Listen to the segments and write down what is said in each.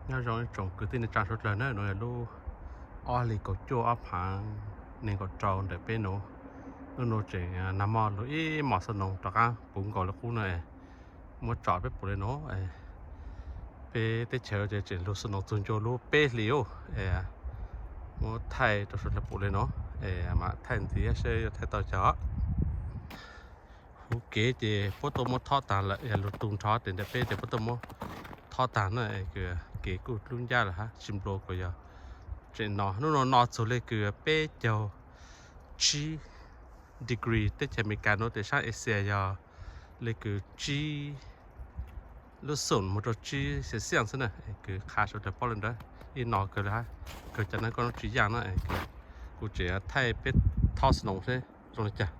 Nyob zoo ib tsoom kwv tij neej tsa suav dlawg na, nuav yog lub ob hlis kaum cuaj ob phav nees nkaum rau ntawm peb nuav. Lub nuav tseem nag hmo lug ib mos xov noos rov qaab puv nkaus le qub na. Muab tsom peb pum le nuav, peb teb chaws tseem lug xov noos txug ncua lub peb hlis, muab thaij rau suav dlawg pum le nuav, mam thaij ntxiv seb yuav thaij tau cas. Huv kev ces puab tuaj muab thob taag lawm, yog lug tu nrho tes ntawm peb tes puab tuaj muab thob taag na, kev kuj dlub ncaj lawm hab, tsis nplua kuas yog tseem no. Nub nuav no txug le kws peb caug tsib degree, teb chaws Amelikas nuav tes saab Asia yog le kws tsib lub xoom moog rua tsib Celsius xwb na, kws qha suav dlawg paub le ntawd. Ib no kawg le hab, kawg cov neeg koj nuav tsis yaaj na, kuv tseem thaij peb thob snow seb zoo le caag.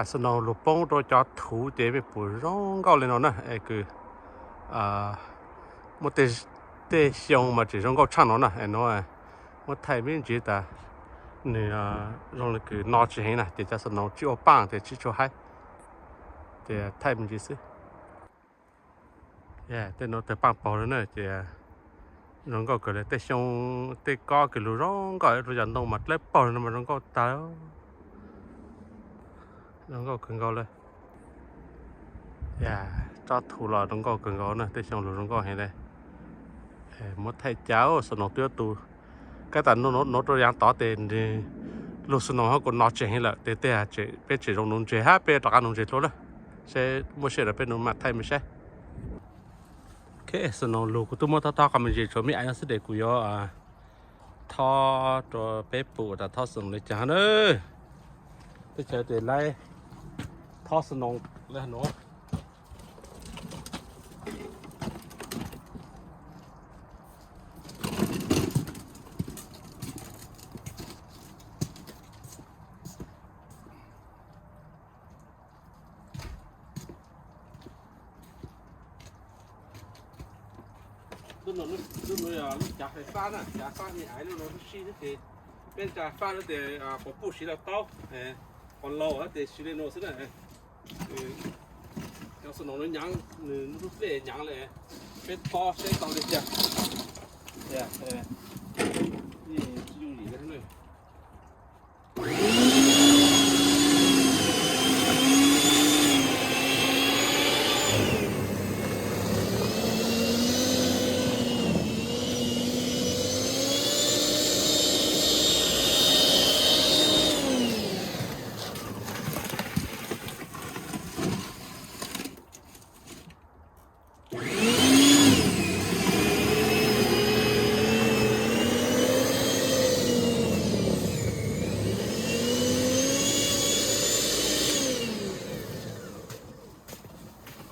Snow lug poob rua cov thuv ces mej pum zoo nkauj le no na, es kws muaj tej xyoo mas tseem zoo nkauj tshaaj no na, es nuav muab thaij me ntsis tas nwg zoo le kws no tsis heev na, ces cov snow tsib ua paaj ces tsis tshua haib, ces thaij me ntsis xwb. Tej nuav tawg paaj paug le na, ces zoo nkauj kawg le. Tej xyoo tej kob kws lug zoo nkauj rua cov ntoo mas dlawb paug le no mas zoo nkauj tag, zoo nkauj kawg nkaus le. Tsob thuv los zoo nkauj kawg nkaus na, tej xyoo lug zoo nkauj heev le. Muab thaij cas snow twb tu, kab tas nuav rua yaav tod tes nwg lug snow hab kuas no tseem heev lawm tes tej peb tseem zoo nuv ntseg hab peb rov qab nuv ntseg dlua na, seb muaj sij hawm rau peb nuv mam thaij mej saib. Ok, snow lug kuv tub muab thob thob qhov me ntsis tshuav me ais no xwb tes kuv yuav thob rua peb pum tas thob snow le caag na. Teb chaws tes laib thob snow le nuav. Lub nuav yog lub cav fais fab na, cav fab me ais lub nuav lub sij xwb tes peb tsa fab lub tes puas puj siv le taub, qhov laug tes siv le nuav xwb na. Cov snow nuav nyaav, nwg lub vej nyaav le, peb thob seb tau le caag. Tsis yooj yim le.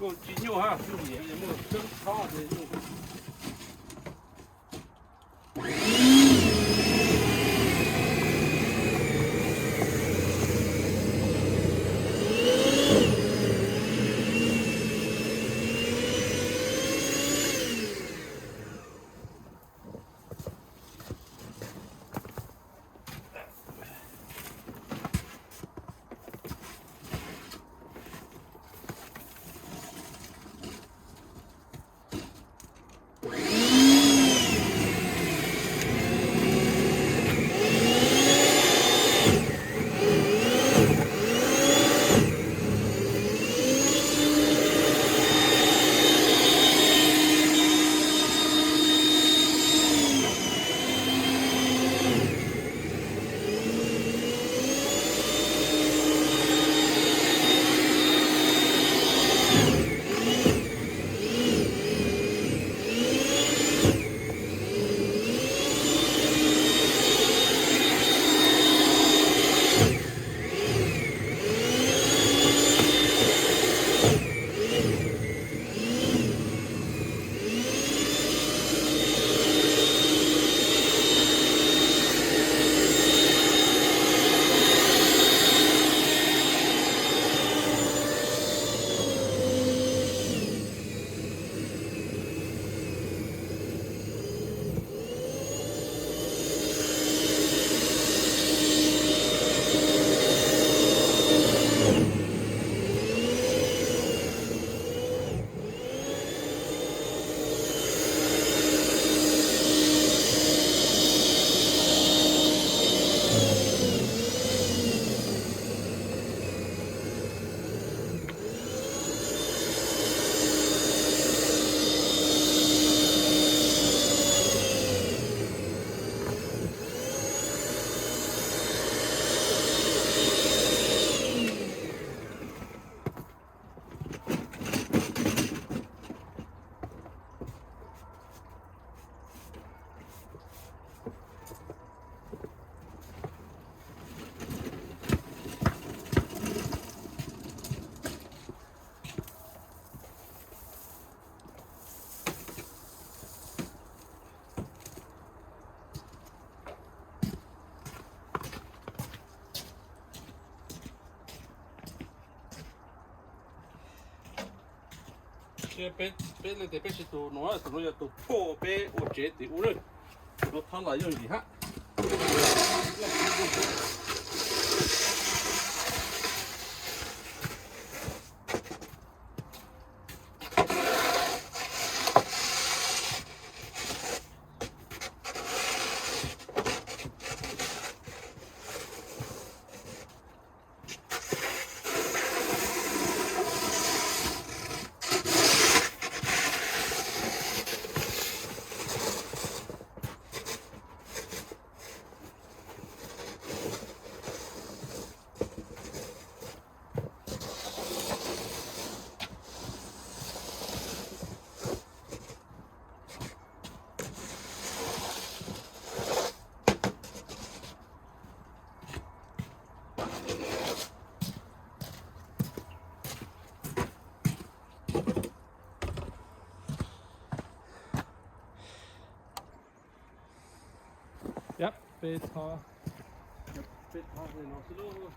Kuj tsis nyuaj hab, muaj tseeb txhob nyuaj. Peb, peb leej twg peb tsis tus no, tus no yog tus phoj peb ua tsev tim ub lawm. Tus no thob los yooj yim hab. Yep, peb thob, peb thob li no xwb lauj.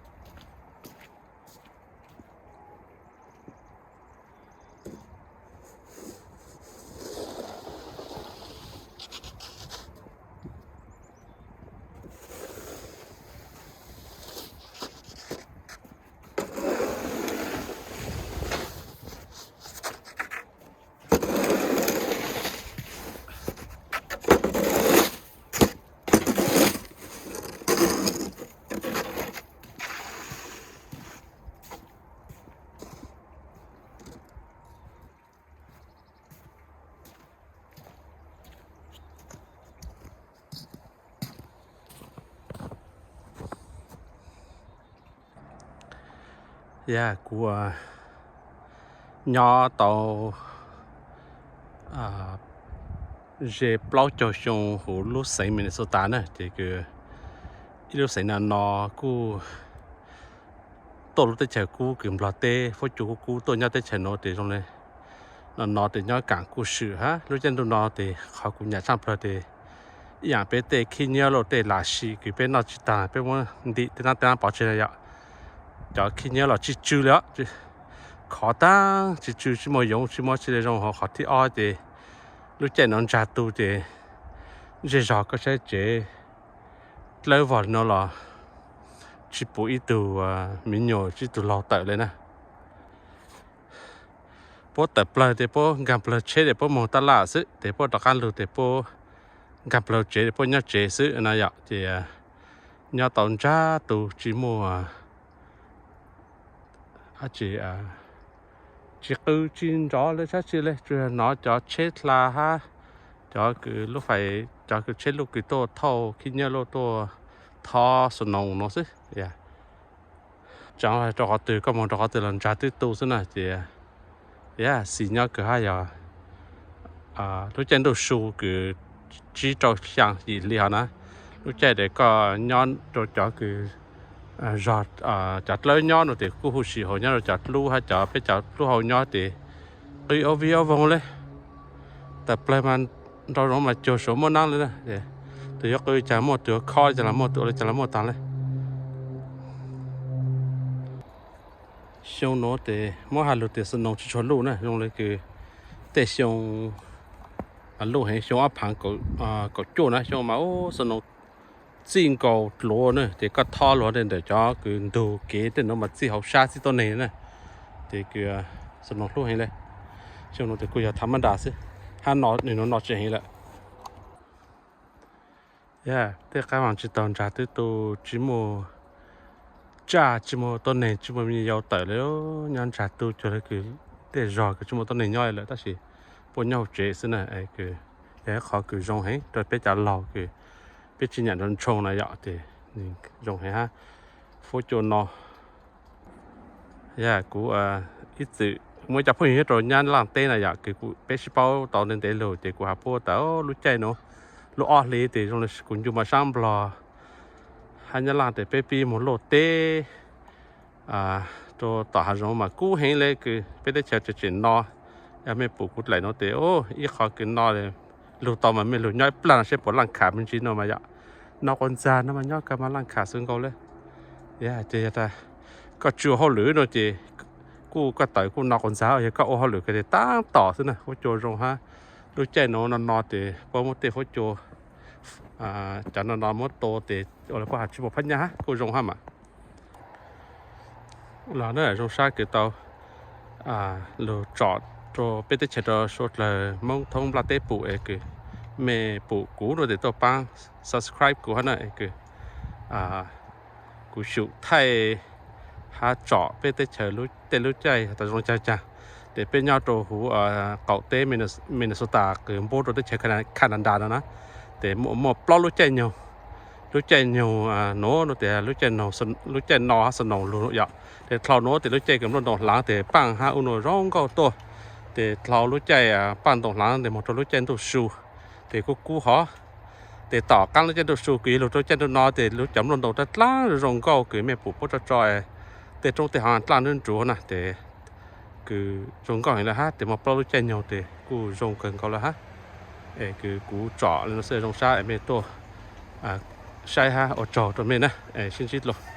Yog kuv nyob tau ze plaub caug xyoo huv lub xeev Minnesota na, ces kws ib lub xeev no no kuj tuaj lub teb chaws kub kws Nplog teb, fuab cua kub kub tuaj nyob teb chaws no ces zoo li no no ces nyob kaam kuj swm hab. Lub caij ntuj no ces qhov kuv nyam tshaaj plawg ces ib yaam peb tej khib nyiab lauj tej lam sim kws peb noj tsis taag peb muab ntim tej naab tej naab pov tseg na yom, cov khib nyiab los tsis tsw li os, khov taag tsis tsw tsis muaj yoov tsis muaj tsi li zoo. Ho qhov thib ob ces lub caij no ntsag tu ces zej zog koj saib tsev dlawb vog li no los tsis pum ib tug me nyuam tsis tug laug tawm li na. Puab tawm plawg ces puab nkaag plawg tsheb ces puab moog taj laj xwb, ces puab rov qaab lug ces puab nkaag plawg tsev ces puab nyob tsev xwb no yom. Ces nyob tau ntsag tu tsis muaj tsis qw tsis nrov li sab tsi li, tsuas yog nov cov tsheb dlha hab cov kws lub fais, cov kws tsheb luj kws tuaj thauj khib nyiab luj tuaj thob snow no xwb. Tsaam rau qhov twg koj moog rau qhov twg los ntsag twb tu xwb na. Ces yog xis nyob kawg hab yog lub caij ntuj su kws tsib rau xyaa yim hli hov na, lub caij es koj nyob rau cov kws zog cov dlawb nyob no ces kuj huj si hauv, nyob rau cov dlub hab cov peb cov dlub hau nyob ces qw ob vig ob voog li. Tawm plawg mas nrau zoov mas cuag suav muaj naab li na. Tus yuav qw li cas muaj, tus yuav khob li cas los muaj, tus ua li cas los muaj taag li. Xyoo nuav ces muab has lug tias snow tsis tshua luj na, zoo li kws tej xyoo luj heev, xyoo ob phaav kaum cuaj na, xyoo mas ub snow txij nkaus dluav na, ces koj thob luag ntawm cov kws ntug kev tej nuav mas txij hauv sab txij tuab neeg na. Ces kws snow hlub heev li, xyoo nuav ces kuj yog tha mab nras xwb, hab no nwg nuav no tsis heev lawm. Yog tej qaab vaam tsis taug ntsag twb tu, tsis muaj tsaj, tsis muaj tuab neeg, tsis muaj me nyuam yaus tawm li, nyob ntsag tu cuag li kws tej zog kws tsis muaj tuab neeg nyob li lawm tab sis puab nyob hauv tsev xwb na. Yog ib qhov kws zoo heev rau peb cov laug kws peb tsis nyam nrov ntshoo na yom, ces zoo heev hab. Fuab cua no yog kuv ib txwm muaj ib co phooj ywg nyob rau Nyab Laaj teb na yom, kws peb sib paub tau ntev ntev lug ces kuv has puab tas lub caij nuav lub ob hli tes zoo li kuv ncu mas sab Nplog hab Nyab Laaj tes peb pib moog luaj teb rau tom hav zoov mas kub heev li kws peb teb chaws tseem tseem no. Yog mej pum kuv dlaim nuav tes ib qho kws no lug tau mas mej lug nyob ib plag no seb puas laaj kham me ntsis no mas yom. No quas ntxag no mas nyob kawg mas laaj kham xwb nkaus li. Yog ces yog tas koj tsis ua hauj lwm no ces kuj koj tawm kuj no quas ntxag, yog koj ua hauj lwm kawg tes tab tom xwb na, huab cua zoo hab. Lub caij no no no tes puab muab tej huab cua cov no no muab tua tes ua li puab has tsis muaj phab nyaj hab, kuj zoo hab mas. Los na zoo sab kws tau lug tsom rua peb teb chaws rua suav dlawg Moob thoob nplaj teb pum es kws mej pum kuv no tes tuaj paab subscribe kuv hab na es kws kuv xyum thaij hab tsom peb teb chaws tej lub caij has tas zoo caag caag. Tes peb nyob rua huv qaum teb Minnesota kws npuab rua teb chaws Canada no na, tes muaj plaub lub caij nyoog. Lub caij nyoog nuav no tes lub caij no hab snow lug yom, tes dlhau nuav tes lub caij kws nplooj ntoo hlaav tes paaj hab ub nuav zoo nkauj tuaj. Tes dlhau lub caij paaj ntoo hlaav tes moog rua lub caij ntuj su tes kuj kub hov. Tes tom qaab lub caij ntuj su kws yuav lug rua caij ntuj no tes lub cov nplooj ntoo dlaab dlaab zoo nkauj kws mej pum puab tso tso tej roob tej haav dlaab nruab nruav na tes kws zoo nkauj heev lawm hab. Tes muaj plaub lub caij nyoog tes kuj zoo kawg nkaus lawm hab. Es kws kuv tsom li no xwb zoo sab es mej tuaj saib hab ua tsaug rua mej na, es sib ntsib dlua.